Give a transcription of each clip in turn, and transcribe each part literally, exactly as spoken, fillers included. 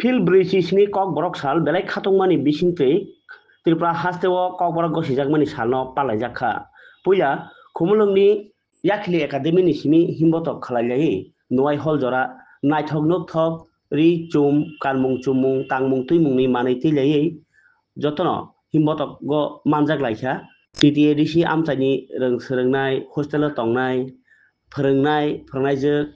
Phil brwi chi sni Kokborok sal belai khatungmani bisingtwi Tripura hasteo Kokborok gosijakmani salno palaijak kha. Puila Khumulwngni Yakhli Academy ni simi himbotok khlai laiwi Nuai hol jora naithok nukthok ri chum kanmung chummung tangmung twimungni manwi twi laiwi jotono himbotogo manjak lai kha. T T A D C amchaini rwng swrwngnai, hostel o tongnai, phwrwngnai, phwrwngnaijwk,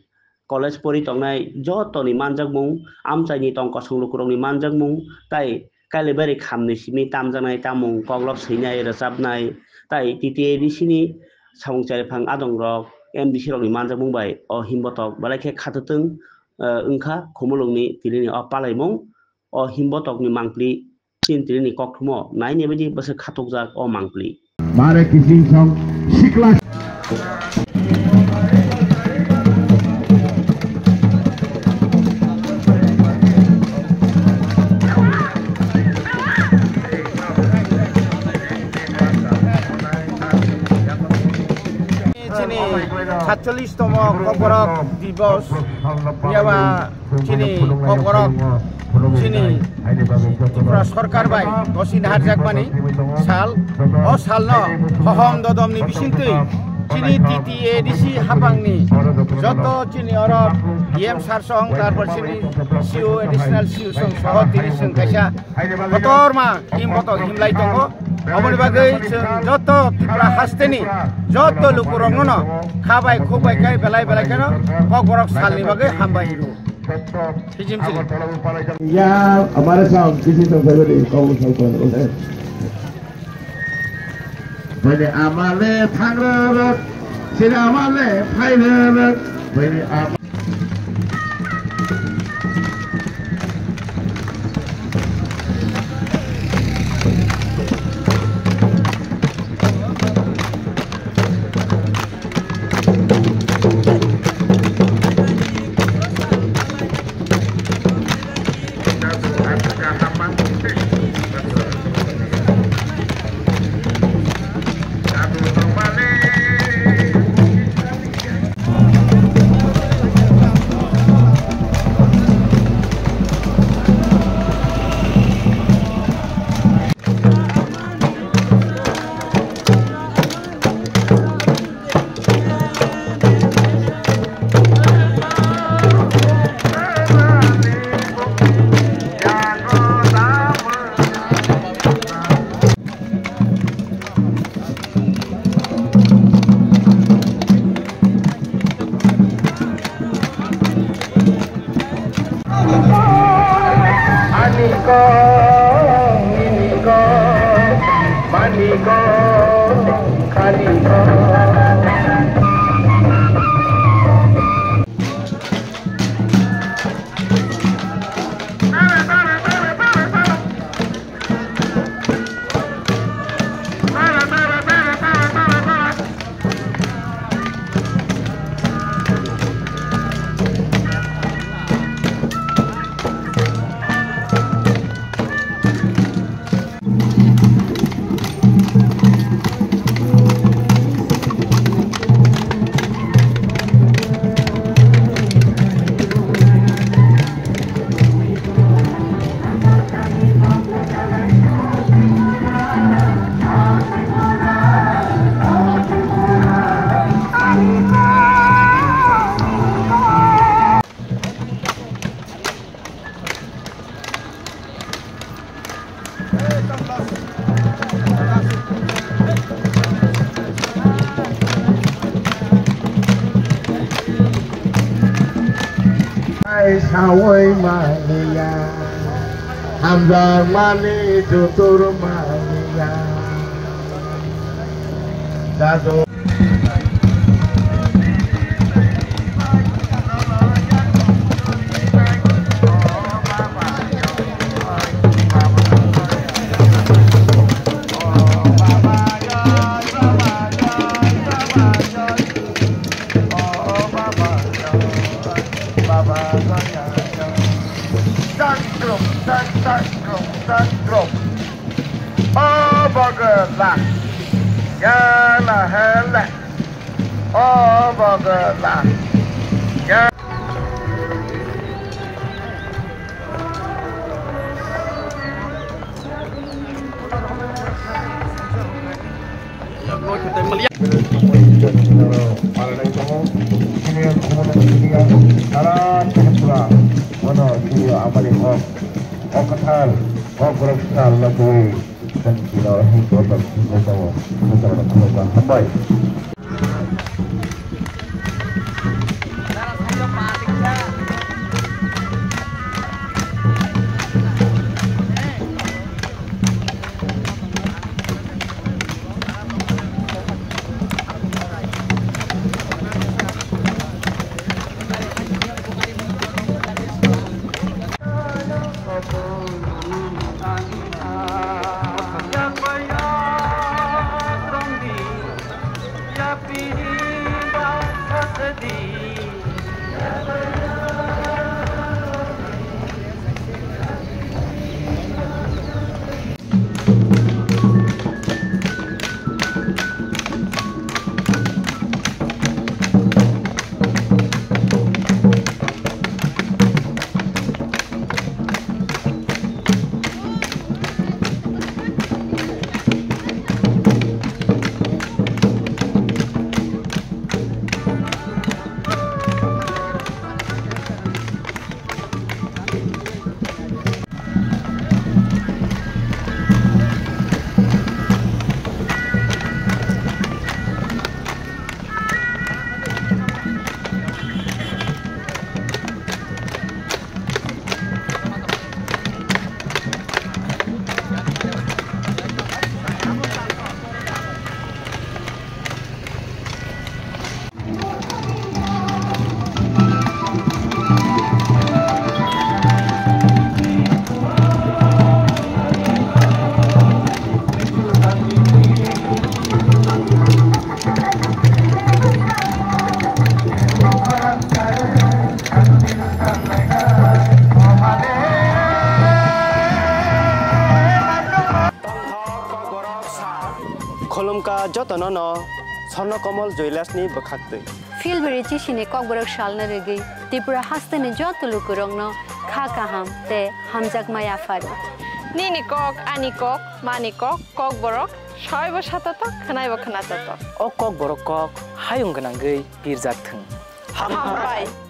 college pori tongnai jotoni manjakmung, amchaini tong kosong lukurokni manjakmung, tai Kailaibari khamni simi tamjaknai tamung, koklop swinai, rwchapnai, tai T T A D C ni samung chariphang adongrok, M D C rokni manjakmung bai o himbotok belai khe khatutwng, eh, wngkha Khumulwngni tinini o palaimung. O himbotokni mangpili chini tinini kokthumo naini baidi bwswk khatokjak o mangpili. Bare kising song sikla. Chini satchollish tomo Kokborok Divos, yaba chini Kokborok chini Tripura Sarkar bai gosi naharjakmani sal. O salno hohom dodomni bisingtwi chini T T A D C haphangni joto chini oro D M sir song, tarpor chini C O, additional C O song soho tini chwng kaisa kotorma himbotok himlai tongo. Aboni bagwi chwng joto Tripura hasteni joto lukurokno no kha bai khuk bai khai belai belai kheno Kokborok salni bagwi hambai rw. Hijim chini. Ya, amare sam kisi to feberi kau sal to. Bani amale thangrok, sini amale phairok, bani am- Ai sawi maliya, hamjakmani tutur maliya. Jadu. Tantrum, tan-, tantrum, tantrum. O bogwla. Yala hala. O bogwla. Ya. Amani hok, o kwthar, o borok sal na twi, tang kino hin borok tang kino tamo, tamo tamo tamo tamo hambai. Khulumkha jotono no Swarno Komol Jewellers ni bwkhaktwi. Philbiri chisini Kokborok salno rwgwi Tripura hasteni joto lukurokno kha kaham tei hamjakma yapharo. Nini kok, ani kok, mani kok, Kokborok, soibo satoto, khwnaibo khwnatoto. O Kokborok kok hayung gwnangwi pirjak thwng. Hambai.